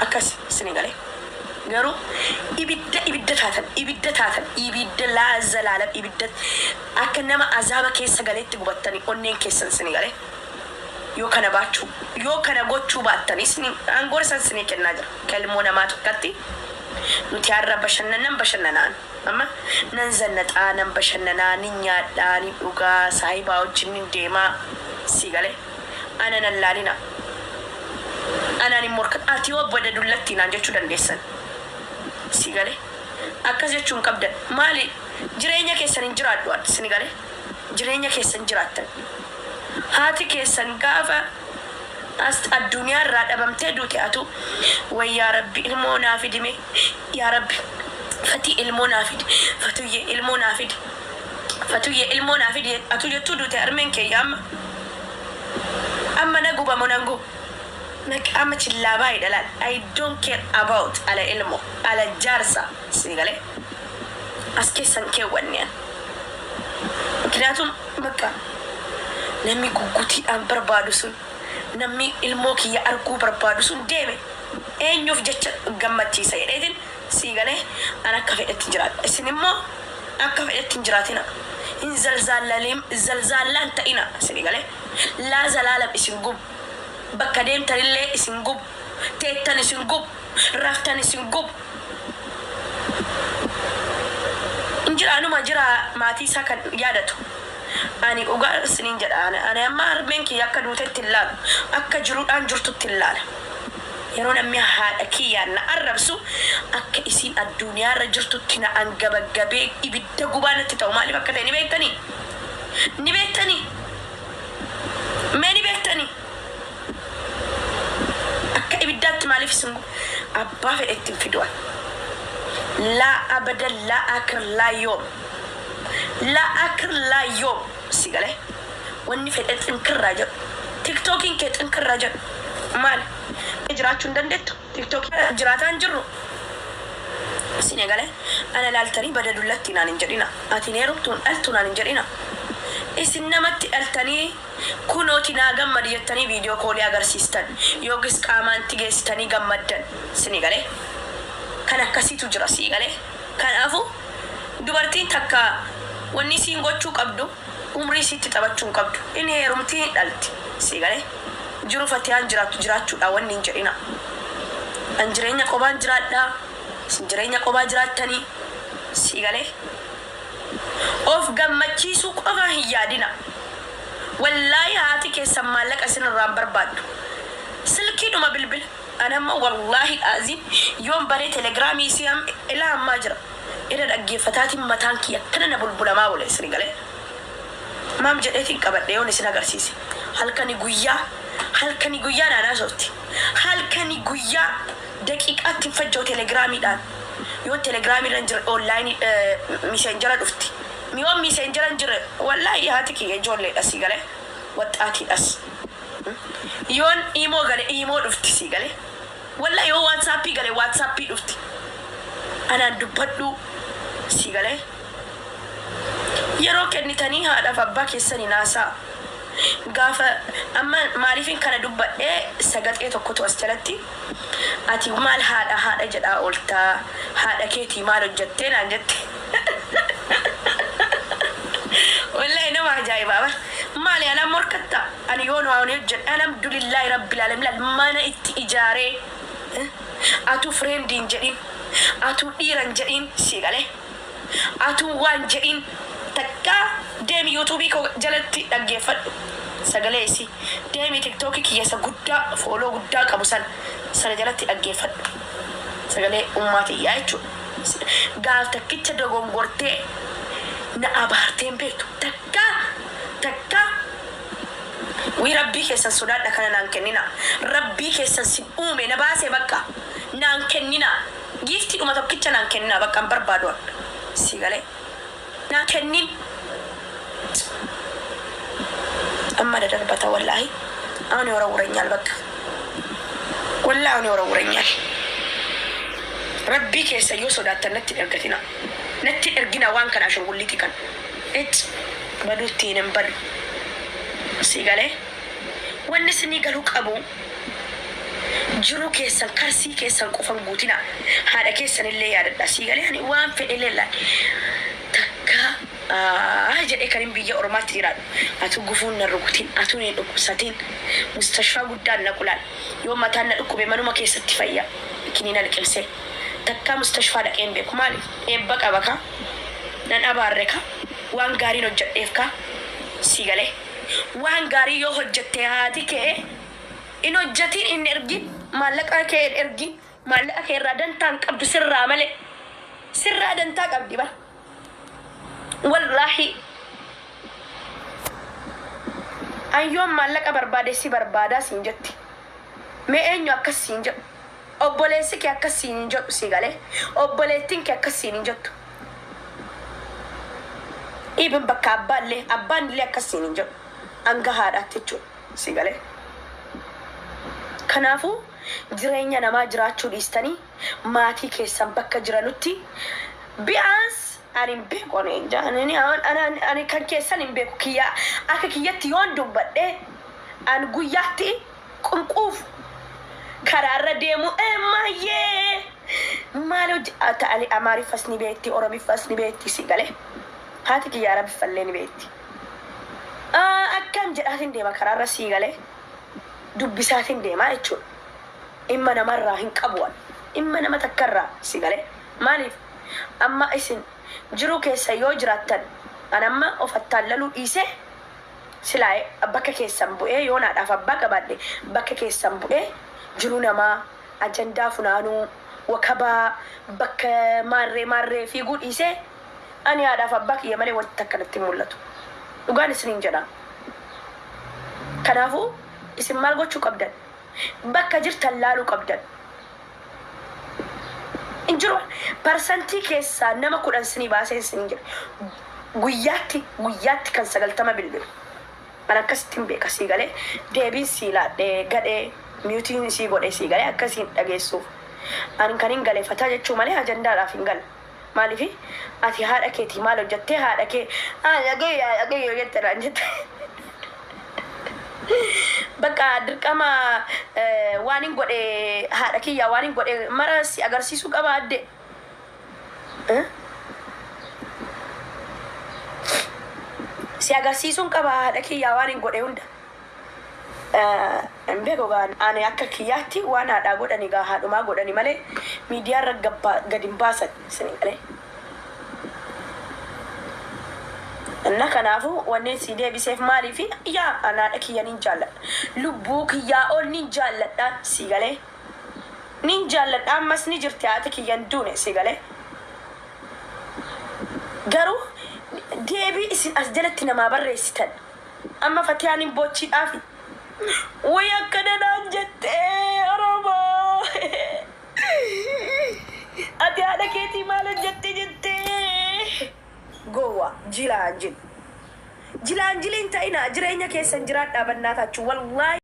Akkas isinii galee. Garuu ibidda ibidda taatan ibidda taatan ibidda laa zalaalam ibidda akka nama azaaba keessa galeetti gubattanii onneen keessan isinii galee. Yoo kana baachuu yoo kana gochuu baattanii isinii aangoor san isinii kennaa jira. Akka ilmoo namaa tokkatti nuti har'a bashannanan bashannanaan amma nan zannaxaa nan bashannanaa nin nyaadhaa nin dhugaa saahibaa wajjin nin deemaa sii galee ana nan laalina. Anaan hin morkat ati yoo bada dullattii naan jechuu dandeessan. Si galee akkas jechuu hin qabdan maali jireenya keessan hin jiraadhu ati sini galee jireenya keessan jiraattan haati keessan gaafa as addunyaa irraa dhabamtee duute atu way yaa rabbi ilmoo naa fidime yaa rabbi fatii ilmoo naa fidi fatuyyee ilmoo naa fidi fatuyyee ilmoo naa fidi atu jettuu duute harmeen kee amma amma na guba moo nan gubu amma chillaa baay'ee laal I don't care about ala ilmo ala jaarsa si galee as keessan keewwanne an ምክንያቱም በቃ namni guggutiidhaan barbaadu sun namni ilmoo kiyya arguu barbaadu sun deeme eenyuuf jecha gammachiisa jedheetin sii galee an akka fedhetti jiraadha isin immoo akka fedhetti hin jiraatina hin zalzaallalin zalzaallaan ta'ina isin galee laa zalaalam isin gubu bakka deemtanillee isin gubu teettan isin gubu raftan isin gubu hin jira anuma jira maatii isaa kan yaadatu ani dhugaa isiniin jedha ani amma harmeen kiyya akka duutetti hin laalu akka jiruudhaan jirtutti hin laala yeroo namni haadha kiyyaan na arrabsu akka isiin addunyaarra jirtutti na angabaggabee ibidda gubaa natti ta'u maaliif akka ta'e ni beektanii ni beektanii mee ni beektanii akka ibiddaatti maaliif isin abbaa fedhe ittiin fiduwan laa abadan laa akir laa yoom laa akir laa yoom si galee wanni fedhe xinkirraa jedhu tiktookiin kee xinkirraa jedhu maali jiraachuu hin dandeettu tiktookii jiraataa hin jirru isin galee ana laaltanii bada dullatti naan hin jedhina ati heerumtuun dhaltu naan hin jedhina isin namatti dhaltanii kunooti naa gammadi jettanii viidiyoo koolii agarsiistan yookiis qaamaan geessitanii gammaddan isin galee kan akkasiitu jira sii galee kanaafuu dubartiin takka wanni isiin gochuu qabdu umrii isiitti taphachuu hin qabdu inni heerumtii hin dhalti sii galee jiru fatiyaan jiraattu jiraachuudha wanni hin jedhina an jireenya qobaan jiraadhaa isin jireenya qobaa jiraattanii sii galee of gammachiisuu qofa hin yaadina wallaahi haati keessan maallaqa isin irraa hin barbaaddu silkiidhuma bilbila an amma wallaahi aziim yoon baree telegiraamii isii ilaa ammaa jira irra dhaggeeffataatiin mataan kiyya akkana na bulbulamaa oole isin galee maam jedheetiin qabadhe yoon isin agarsiise halkani guyyaa naanaa soofti halkani guyyaa daqiiqaatti hin fajjoo telegiraamiidhaan yoo telegiraamiirra hin jirre onlaayinii miseenjara dhufti yoo miseenjara hin jirre wallaahi haati kiyya ijoolleedha sii galee waxaatiidhas yoon iimoo gale iimoo dhufti sii galee wallaahi yoo waatsaappii gale waatsaappii dhufti anaan dubbadhu sii galee yeroo kennitanii haadhaaf abbaa keessanii naasaa gaafa amma maaliifin kana dubbadhee sagaxee tokkotu as jalatti ati maal haadha haadha jedhaa ooltaa haadha keetii maal hojjettee naan jette wallahi nama ajaa'ibaa bar maali anaan morkatta ani yoon waa hojjedhe alhamdulillahi rabbil alamin mana itti ijaaree atu friendiin jedhin atu dhiiran jedhin sii galee atu waan jedhin takka deemi yuutuubii koo jalatti dhaggeeffadhu sagalee isii deemi tiktookii kiyya isa guddaa fooloo guddaa qabu san sana jalatti dhaggeeffadhu sagalee ummaa tiyyaa jechuudha gaaf takkicha dogongortee na abaartee hin beektu takka takka wii rabbii keessan sodaadha kana naan kennina rabbii keessan sin uume na baasee bakka naan kennina giiftiidhuma tokkicha naan kennina bakka hin barbaadu si galee naa kennin amma dadarbata wallaahi አሁን ይወረውረኛል በቃ ወላሂ አሁን ይወረውረኛል rabbii keessa yoo sodaattan natti hin ergatina natti hin ergina waan kana ashangulliitii kan itti baduutti hin badu si galee wanni isinii galuu qabu Jiruu keessan karsii keessan qofan guutina. Haadha keessan illee yaadadha. Sii galee ani waan fedhe illee laal. Takka jedhee kan hin biyya ormaatti jiraadhu. Atu gufuun na rukutin, atu hin dhukkubsatin. Mustashfaa guddaan na qulaal. Yoo mataan na dhukkube manuma keessatti fayya. Kiniina liqimsee. Takkaa mustashfaa dhaqee hin beeku. Maaliif? Eebba qaba ka. Nan abaarre ka. Waan gaariin hojjedheef ka. Sii galee. Waan gaarii yoo hojjette haati kee hin hojjetiin hin ergin, maallaqa kee hin ergin, maallaqa kee irraa dantaa hin qabdu sirraa malee. Sirraa dantaa qabdi bar. Wallaahi. An yoon maallaqa barbaade si barbaadaa siin jetti. Mee eenyu akkas siin jedhu? Obboleessi kee akkas siin hin jedhu si galee. Obboleettiin kee akkas siin hin jettu. Even bakka abbaallee abbaan illee akkas siin hin jedhu. Hanga haadhaatti jechuudha si galee. Kanaafuu jireenya namaa jiraachuu dhiistanii maatii keessan bakka jiranutti bi'aans ani hin beeku ani kan keessan hin beeku kiyya akka kiyyatti yoon dubbadhe an guyyaatti qunquuf karaarra deemu eemmayyee maal hojii ta'ale Amaariffas ni beekti, Oromiffas ni beekti si galee haati kiyya Arabiffallee ni beekti. Akkam jedhaatiin deema karaarra sii galee dubbisaatiin deemaa jechuudha. Dhimma namarraa hin qabu ani. Dhimma nama takkarraa si galee. Maaliif amma isin jiruu keessa yoo jiraattan an amma of attaallaluu dhiisee silaa bakka keessan bu'ee yoo naadhaaf abbaa qabaadhe bakka keessan bu'ee jiruu namaa ajandaa funaanuu wakabaa bakka maarree maarree fiiguu dhiisee ani haadhaaf abbaa kiyya malee wanti takka natti hin mul'atu. Dhugaan isiniin jedha. Kanaafuu isin maal gochuu qabdan? Bakka jirtan laaluu qabdan. Hin jiru parsantii keessaa nama 10 sinii baasee isiniin jedha. Guyyaatti guyyaatti kan 90 bilbilu. An akkasittiin beeka sii galee deebiin sii laadhee gadhee mute-iin sii godhe sii galee akkasiin dhageessuuf. An kan hin gale fataa jechuu malee ajandaadhaaf hin galle. Maaliif ati haadha keetii maal hojjettee haadha kee haadha kee haadha kee yoo jette naan jette. Bakka dirqama waan hin godhe haadha kiyyaa waan hin godhe mara si agarsiisuu qaba adde. Si agarsiisuun qaba haadha kiyyaa waan hin godhe hunda. Hin beeku gaa ani akka kiyyaatti waan haadhaa godhani gaa haadhumaa godhani malee miidiyaa irra gad hin baasan isin galee. Inna kanaafuu wanni si deebiseef maaliifi yaa an haadha kiyya nin jaalladha. Lubbuu kiyyaa ol nin jaalladha si galee. Nin jaalladha ammas ni jirti haati kiyya hin duune si galee. Garuu deebii isin as jalatti namaa barreessitan amma Fatiyaan hin boochiidhaafi. Way akkana naan jettee Oromoo. Ati haadha keetii maal hojjette jettee. Gowwa jilaan jil. Jilaan jiliin ta'ina jireenya keessan jiraadhaa bannaataachuu wallaahi.